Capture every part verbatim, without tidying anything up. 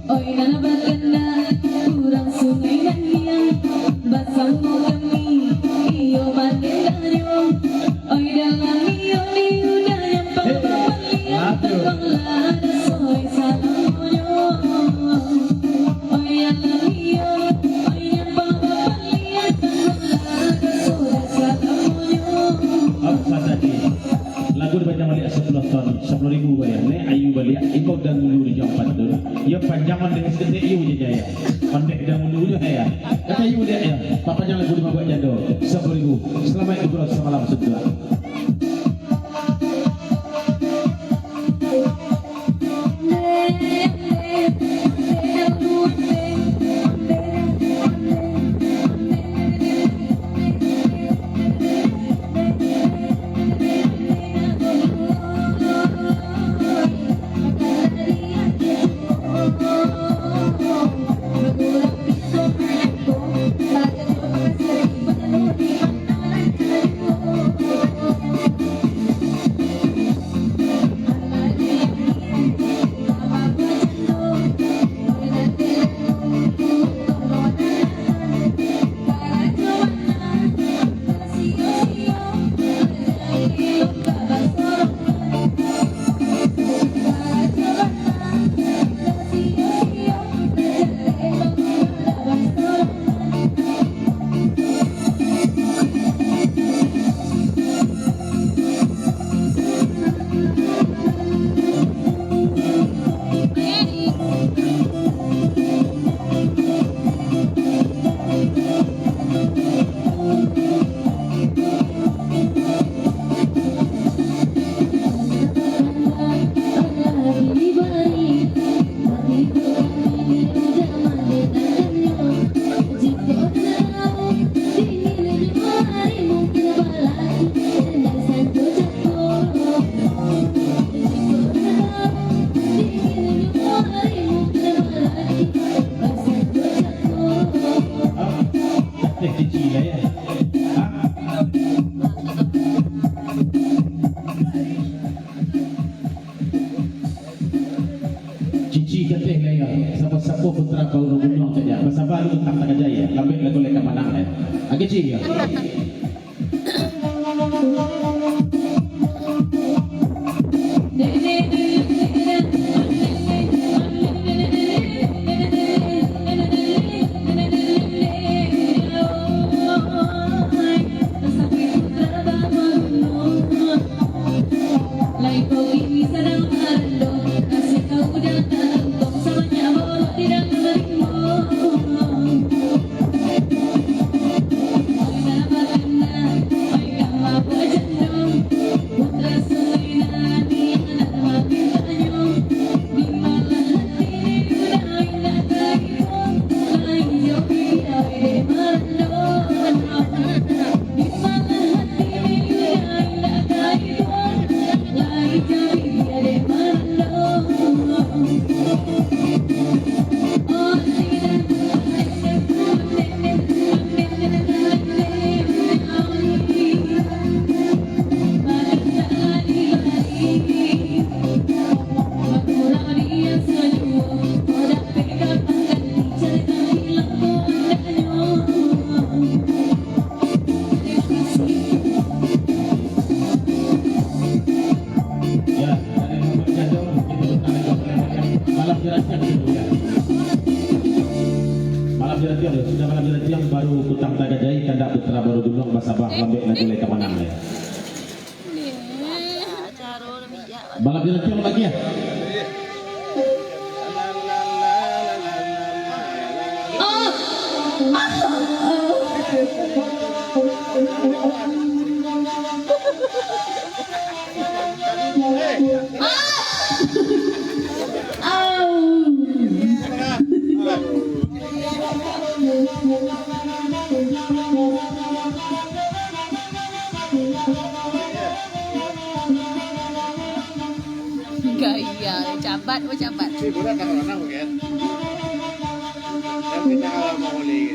Oi nan bakana urang Sungai Nanggiang, basamo kami iyo manendanyo. Oi dalam iyo ni udah nyampang Hei, bapalian, aduh. Tangguanglah dasoi salamonyo. Oi dalam iyo, oi nyampang bapalian, tangguanglah dasoi salamonyo. Apa tadi? Lagu dipanjang baliak sapuluah ton, sapuluah ribu bayar. Nek Ayu baliak, iko dangulu di Jampang tu. Iyo panjang mandek saketek iyo je jaya. Mandek dangulu je jaya. Kata Ayu dek ya, papanjang lagu di Mabak Jando, sapuluah ribu. Selamat hiburan samalam sudah. Teh cici lah ya. Ha? Cici ka teh lai yo. Sapa-sapa putra Baru Gunuang sajo. Basaba lu tantang tagajai yo. Lambek lagu lai ka manang lai. Agak cici yo. Ya, dari Muhammad Jadon, kita bertahan ke Palembang. Malam Jerajang dulu, ya. Malam Jerajang dulu, sudah Malam Jerajang, baru Kutang Tagajai, kandak putra Baru Gunuang, basaba lambek lagu lai ka manang, ya. Malam Jerajang lagi, ya. Gaya, cabat, oh, cabat. Si budak tak pernah, bukan? Yang kita kalah mau oleh.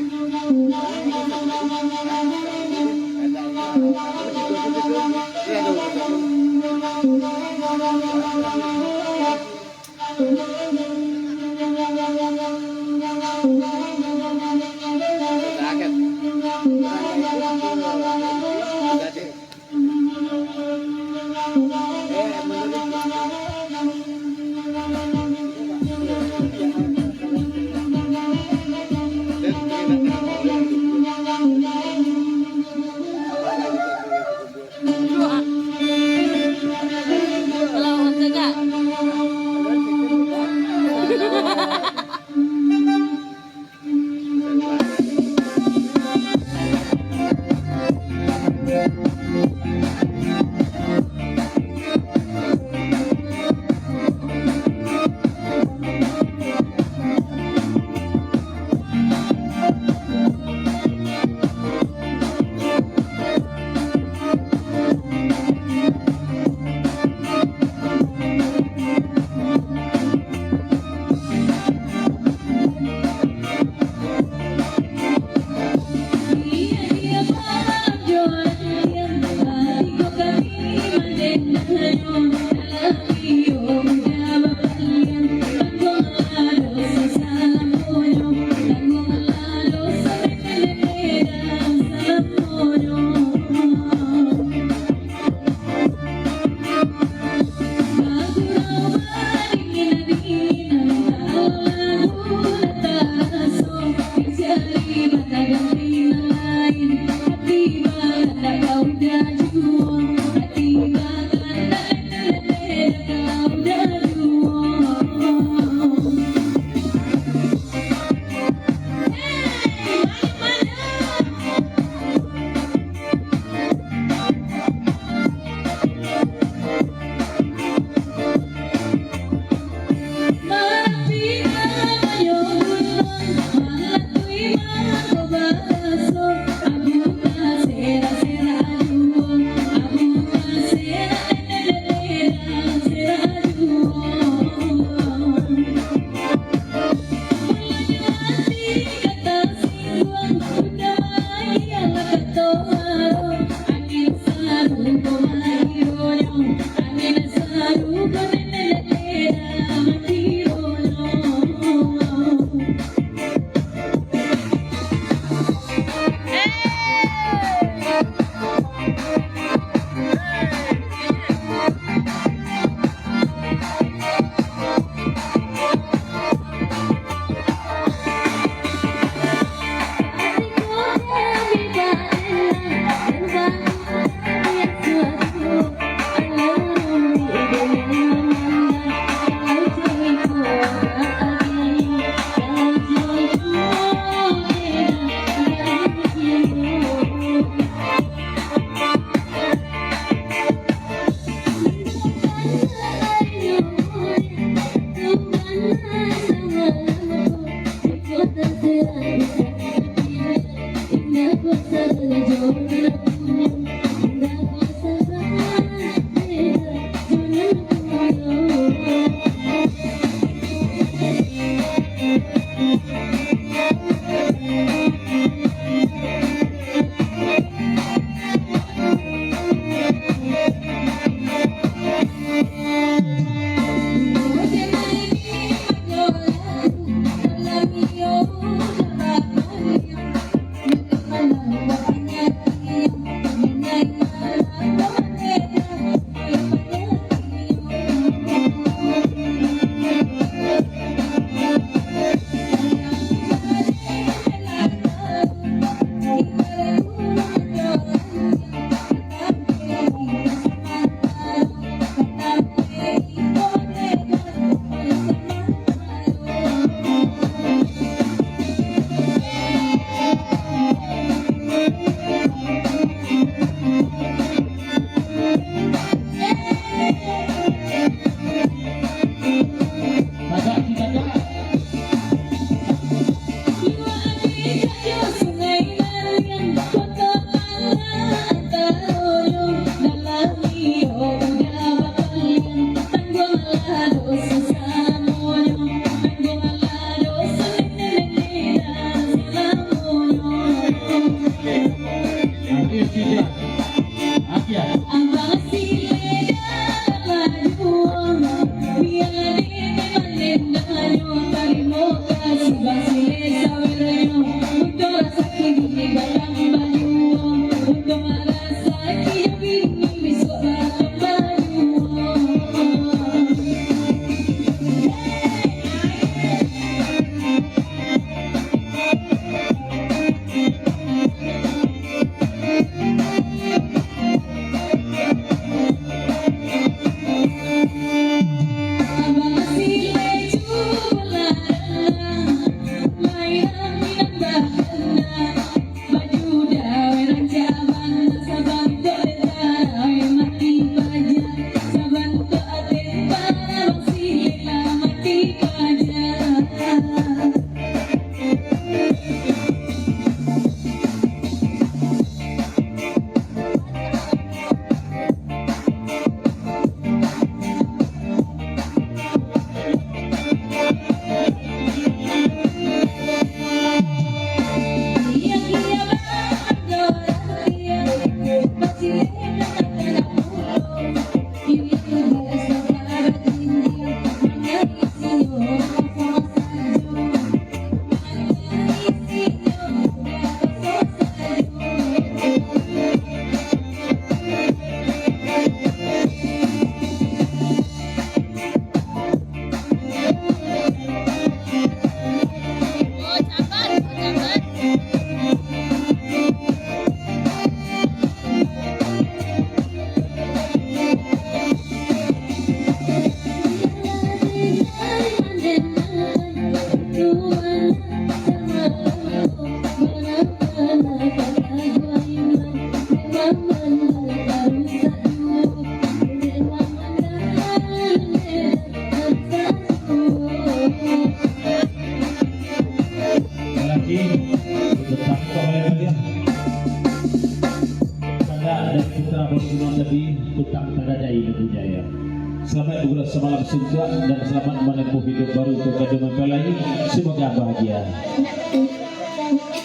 Selamat bergurau semalam suntuak dan selamat menempuh hidup baru tu ka mempelai. Semoga bahagia.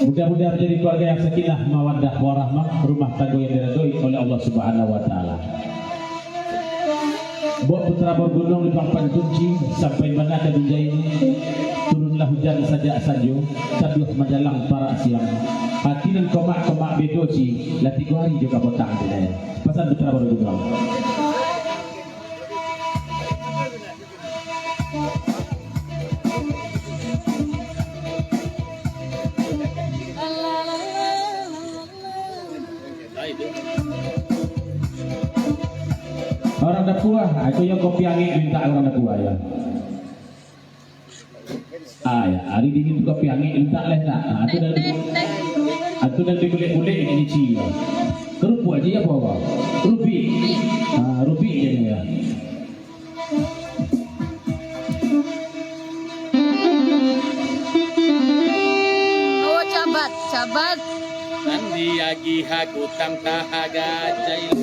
Mudah-mudahan menjadi keluarga yang sakinah, mawaddah, warahmah, rumah tangga yang diridhoi oleh Allah Subhanahu wa Ta'ala. Buat putra baru gunung di Bang Pantunci, sampai mana ka dunjai ini, turunlah hujan sajak sanjo, taduah manjalang parak siang. Hati nan komak-komak bedo ci, lah tigo hari jo ka potang tu, eh. Pasan putra baru gunung. Urang Dapua, ah, itu yang kopi angek minta urang Dapua, ya. Ah, ya, hari dingin tu kopi angek minta leh nak. Ah, tu dah di-, ah, tu dah dibulik-bulik ini ci, ya. Kerupuk aja ya, apa, apa? Rubik. Ah, rubik je ni, ya. Oh, cabat, cabat. Nan diagih utang tahaga jail.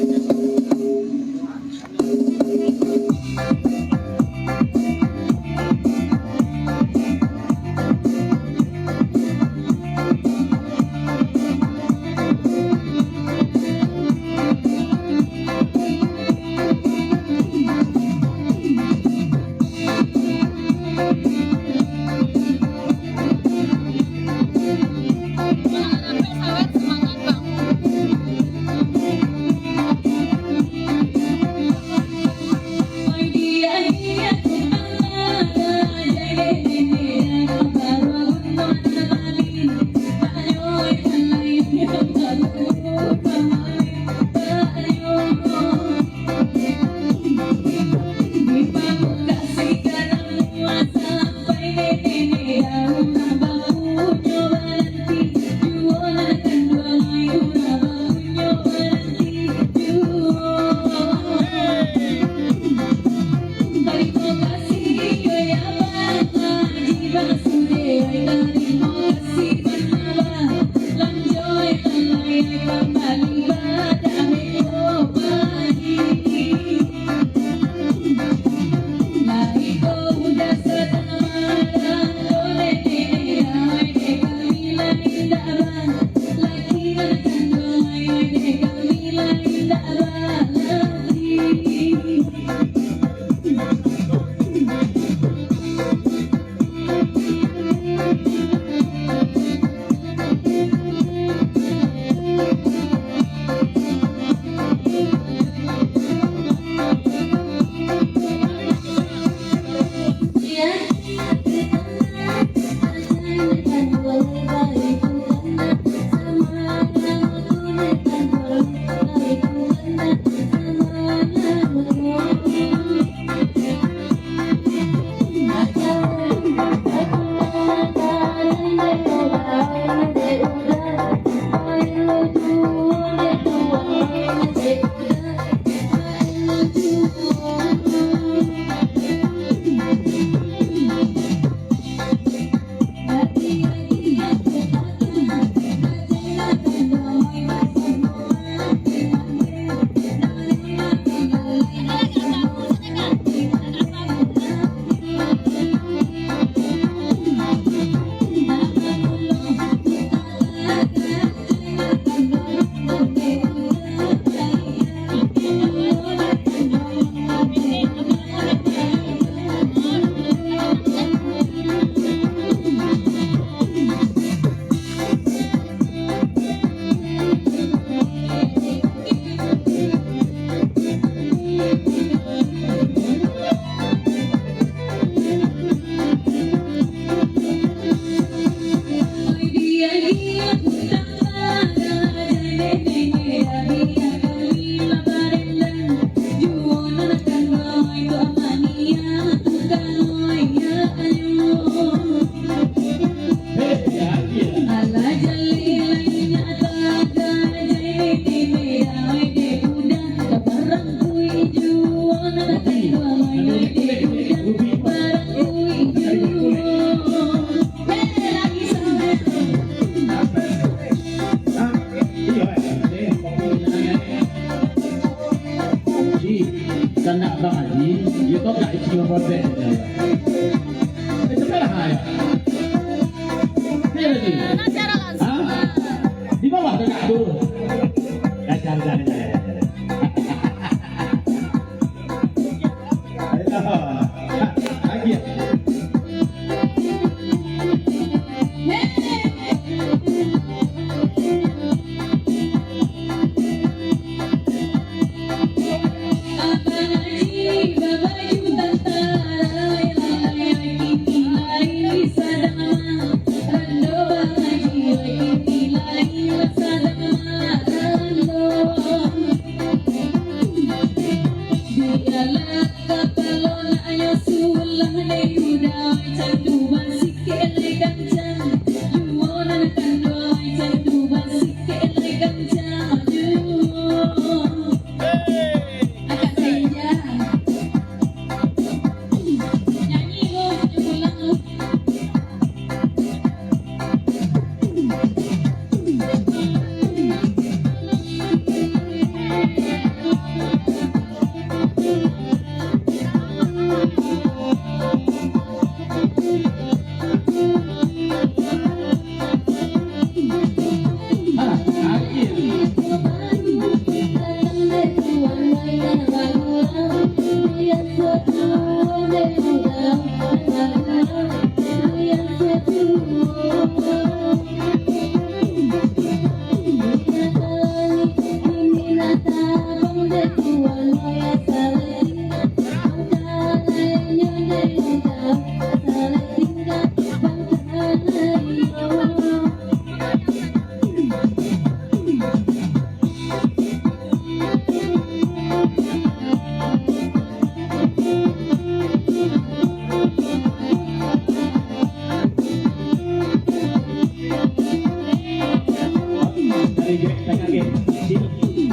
Dari Gek Tagageh, Cik,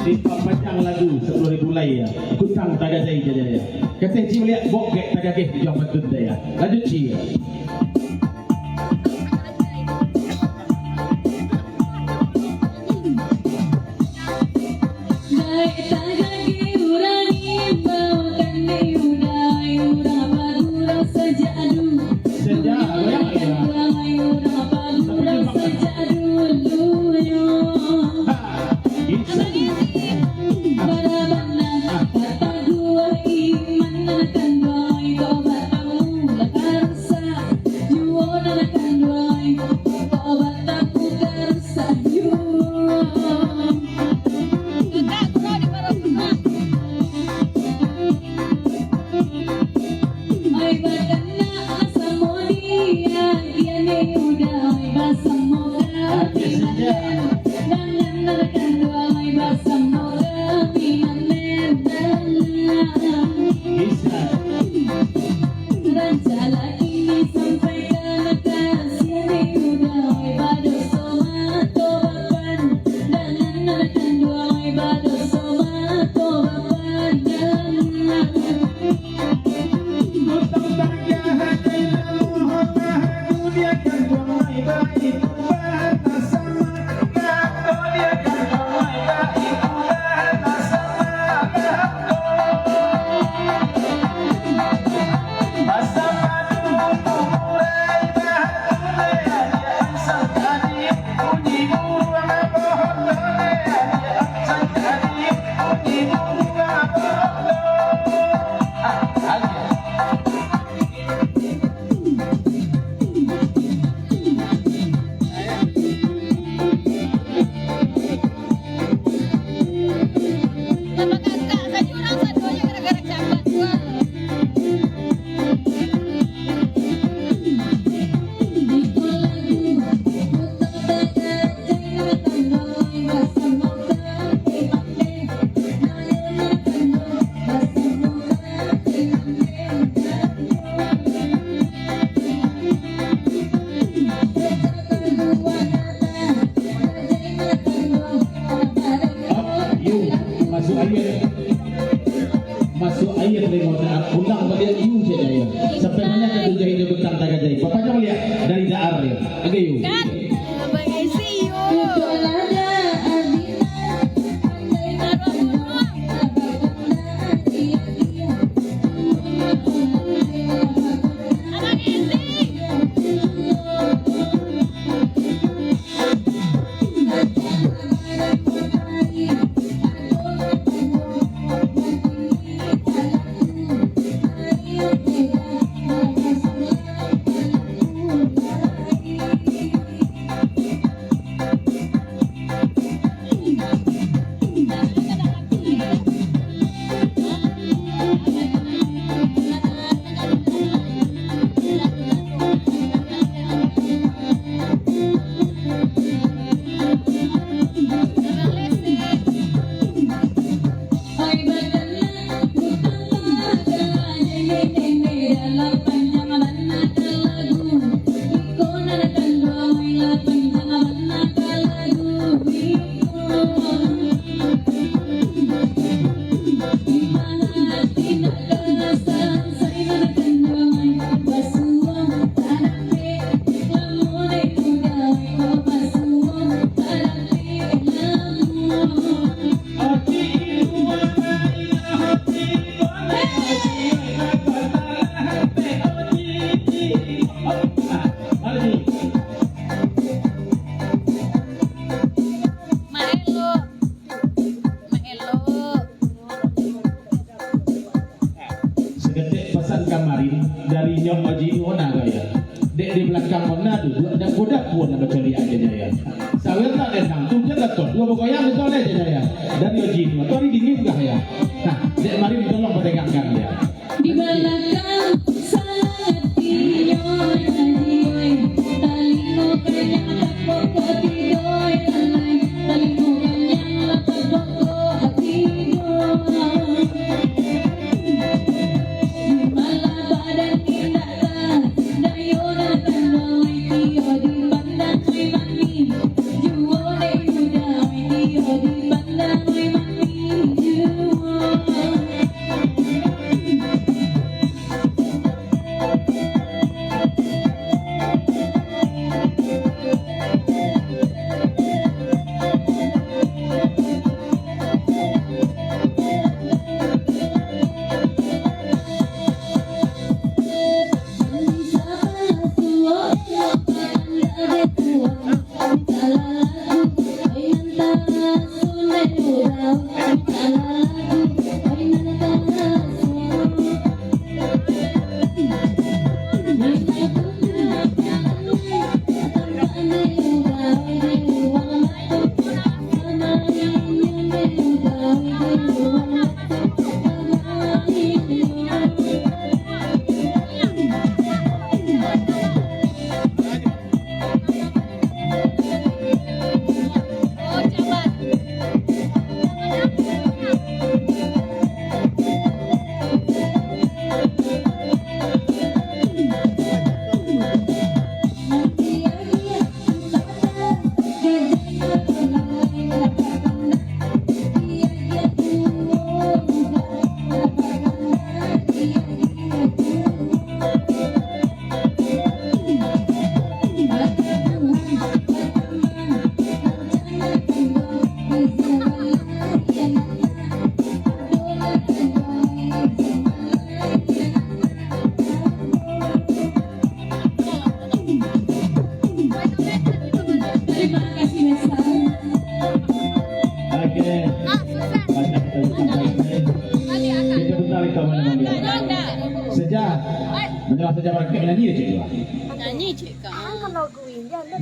dipapanjang lagu sapuluah ribu lai, ya. Kutang Tagajai Jajai, ya. Kateh Cik liak, bok Gek Tagageh tujuah pantun teh, ya. Lanjut, Cik, ya. Dek tagageh urang imbau, kan dek udah urang bagurau sajak dulu. Sajak, urang bagurau sajak dulu, yo. Ha, bisa. Bara bana, kata dua iman, kan dua tobat kamu lah karusak. Juo nan kanduang, tobat taku karusak juo. Ai bakanak samo dia, dia ni udah ai basamo kami manen. Dangan nan kanduang ai basamo kami manen. Bisa. Rancak laki ni sampai ka Lakasiah, dek udah ai badoso mato bapandangan, nan kanduang ai badoso mato bapandangan. Utang tangga hati lalu hota dunia, kanduang ai baitu bahasa. Di balakang kona duduak, dapua-dapua nan bacaliak, jar Jaya. Sawia tak denang tu, jan datang, dua bagoyang, datang lai, jar Jaya. Dari Oji tu, atau hari dingin kah, ya? Nah, dek mari ditolong pategakkan dia. Di balakang sangatinyo, talingo kanyang tapokok tido, talingo kanyang tapokok tido. Malah badan indak tadayo nan kandoi, iyo dipandang oi mani juo, dek muda oi, iyo dipandang oi mani juo. Terima kasih besar. Oke. Banyak kita ucapkan. Kita bentar kita mana-mana. Sejak, menjelang sejak berangkat nyanyi ya, Cik, dua. Nyanyi, Cik, kan?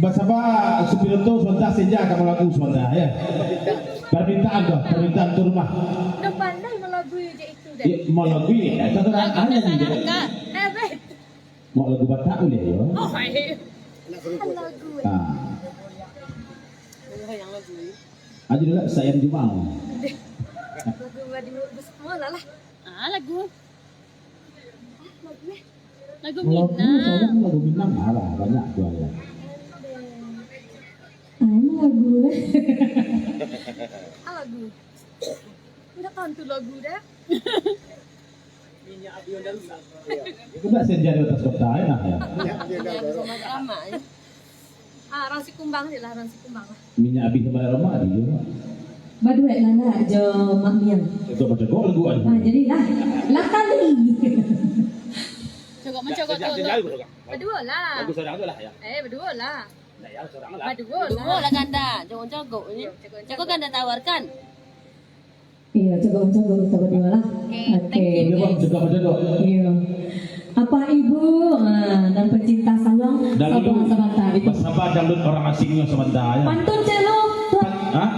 Basaba supir tu sebentar saja, kamu lagu sebentar, ya. Permintaan tu, permintaan tu rumah. Udah pandai melagui je itu, dah. Ya, melagui, ya. Satu orang hanya ni, ya. Eh, bet. Mau lagu Batak boleh, ya? Oh, hai. Lagu. Ah. Yang lagu. Aja dulu, Sayang Jumal. Lagu, lagu, semua lah, lah. Ah, lagu. Ah, lagu, eh. Lagu Minang. Lagu, lagu Minang lah, banyak tu ada. Ah, ini lagu, eh. Ah, lagu. Ndak tantu lagu dah. Minyak api Honda rusak. Itu dah senja di atas kota, ya, nah, ya. Minyak api Honda rusak. Lama, ya. Ah, Rang Sikumbang je lah, Rang Sikumbang lah. Minyak abih sama dalam mah, dia. Baduet lah nak jo Mak Miang. Cogok-mencogok lagu ada. Ah, jadilah. Lah kali. Cogok-mencogok tu. Sejak, sejak tu, Kak. Badua lah. Lagu seorang tu lah, ya. Eh, badua lah. Nah, ya, seorang lah. Badua lah. Badua lah ganda. Cogok-mencogok ni. Cogok-mencogok. Cogok ganda tawarkan. Iya, cogok-mencogok kita berdua lah. Oke, oke. Thank you. Iya, Bang, cogok-mencogok. Iya. Apa ibu, ah, dan pencinta saluang, sabar sabanta. Sabar dangdut orang asingnya sabanta, ya. Pantun celo. Pan-, ha?